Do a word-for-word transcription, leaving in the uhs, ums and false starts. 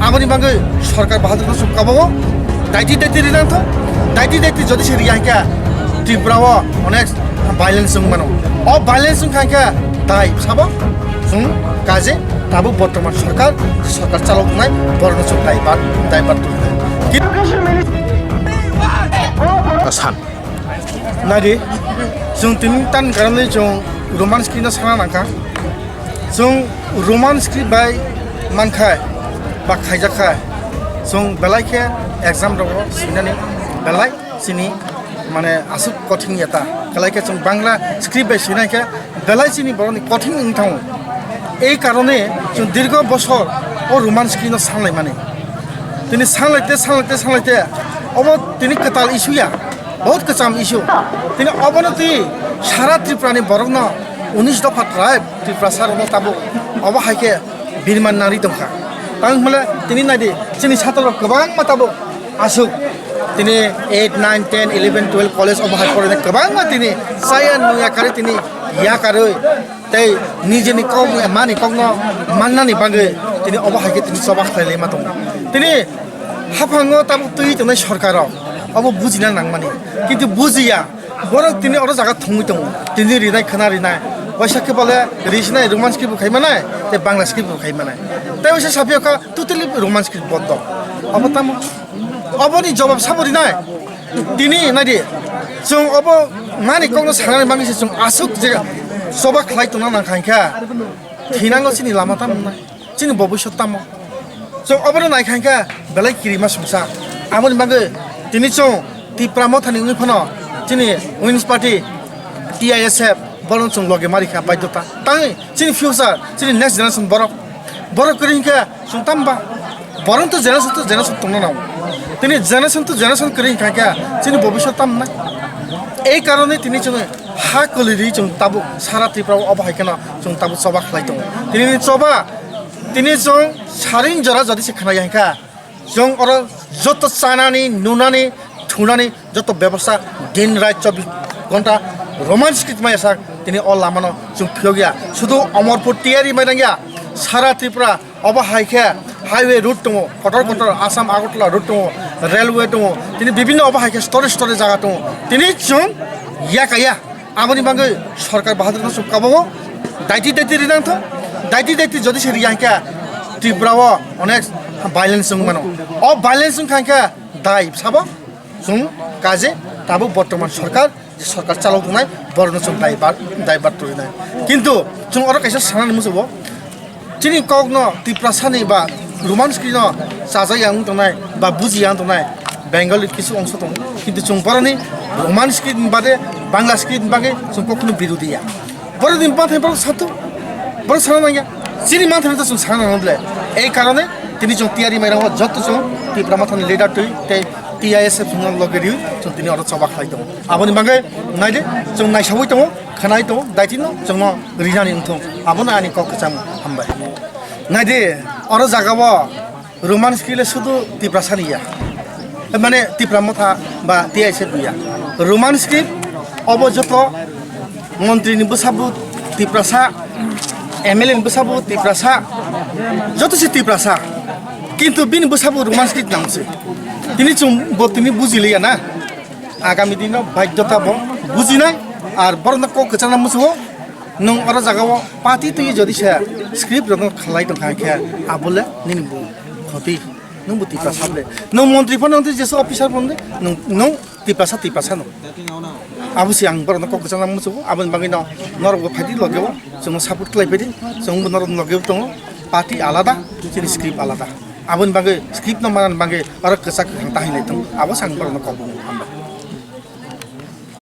Aboni bagwi sorkar bahadur no chwng kabago daiti daiti rinang tho. Daiti daiti jodi se riya khe Tripura o onek violence wng mano. O violence wng kha khe dai sabo chwng kaje tabuk bortoman sorkar, sorkar chalok tongnai borok no chwng dai bar, dai bar tong. San. Nadi, chwng tini tan karon ni chwng Roman script no sana nangkha. Chwng Roman script bai mankha ba khaijakha, chwng belai khe exam rogo sinani belai chini mane aswk kothing ya ta. Belai khe chwng Bangla script bai sinai khe belai chini borokni kothing wng thango. Ei karone chwng dirgo bosor o Roman script no sanlai mani. Tini sanlaite, sanlaite, sanlaite, obo tini kwtal issue ya, bahut kwcham issue. Tini obono twi sara Tripura ni borokno unis dopha tribe Tripura sarokno tabuk obo hai khe birman nari tongkha. Tang hwnle tini naidi, chini satrok kwbangma tabuk aswk tini eight, nine, ten, eleven, twelve college obo hai porinai kwbangma tini chaya nungya karwi tini yakarwi tei nijeni kok mani kokno mannani bagwi tini obo hai khe tini choba khlai laima tongo. Tini haphango tabuk twi tongnai sorkar rok obo bujina nangmani, kintu bujiya. Borok tini oro jaga thwngwi tongo, tini rinai khwna rinai, waisa khe bole risinai Roman script bo khai manai tei Bangla script bo khai manai, tei waisa saphi kha totally Roman script bondo. Obo tamo, oboni jobab sabo rinai. Tini naidi, chwng obo mani kokno sanani bagwi se chwng aswk je choba khlai tongna nang kha, hinkhe thinango chini lama tamo wngnai, chini bobiswt tamo. Chwng obono nai kha hinkhe belai kirima songsa. Aboni bagwi tini chwng Tipra Mothani wngwi phano chini Women's Party, T I S F, borok chwng loge mari kha baidhota. Tangwi chini future, chini next generation borok, borok kwrwi hinkhe chwng tamo ba? Borok to generation to generation tongna nango. Tini generation to generation kwrwi hinkha khe chini bobiswt tamo wngnai? Ei karone tini chwng ha kwlwi rwi chwng tabuk sara Tripura o obo hai kheno chwng tabuk choba khlai tongo. Tini ni choba, tini chwng saring jora jodi se khna ya hinkha, chwng oro joto chanani, nunani, thunani joto bebostha din rait chobbish ghonta Roman script maya sak tini o lamano chwng phiyok ya. Sudu Omorpur tiyari mai nang ya, sara Tripura obo hai khe highway route tongo, kotor kotor Assam Agartala route tongo, railway tongo, tini bibinno obo hai khe story story jaga tongo. Tini chwng yakaya. Aboni bagwi sorkar bahadur no chwng kabago daiti daiti rinang tho. Daiti daiti jodi se riya hinkhe Tripura o onek violence wng mano. O violence wng kha hinkhe dai sabo chwng kaje tabuk bortoman sorkar, je sorkar chalok tongnai, borokno chwng daibar, daibar turinai. Kintu chwng oro kaisa sanani muchungo, chini kokno Tiprasani ba Roman script no chajak ya wng tongnai ba buji ya wng tongnai Bengali kisu ongso tongo, kintu chwng boroni Roman script ni bade Bangla script ni bagwi chwng kokno birodi ya. Boroni manthai borok sato, borok sana nangya. Chini manthai no chwng sana nang ble. Ei karone tini chwng tiyari mai rango, jotto chwng Tipra Mothani leader twi tei T I S F no loge riwi chwng tini oro choba khlai tongo. Aboni bagwi naidi, chwng naisaui tongo, khwnai tongo, daitino chwngno rinani wngthong. Abono ani kok kwcham, hambai. Naidi, oro jagao Roman script le sudu Tiprasani ya. Mane Tipra Motha ba T I S F ya. Roman script obo joto montri ni bwsabo Tiprasa, M L A ni bwsabo Tiprasa, joto se Tiprasa. Kintu bini bwsabo Roman script nangse. Tini chwng bo tini bujiliya na. Agami dino baidhota bo bujinai, ar borokno kok kwchangna muchungo. Nwng oro jagao party twi jodi se script rokno khlai tongkha khe, abole nini bo khoti. Nwng bo Tiprasa ble. Nwng montri phano, nwng tei jesu officer phano, nwng, nwng Tiprasa, Tiprasa no. Abo se ang borokno kok kwchangna muchungo, aboni bagwi no norok bo phaidi logeo, chwngno support khlai phaidi, chwng bo norok logeo tongo, party alada, chini script alada. Aboni bagwi script no manani bagwi oro kwchak kwkhwrang tahai nai tongo. Abo se ang borokno kok bo hambai.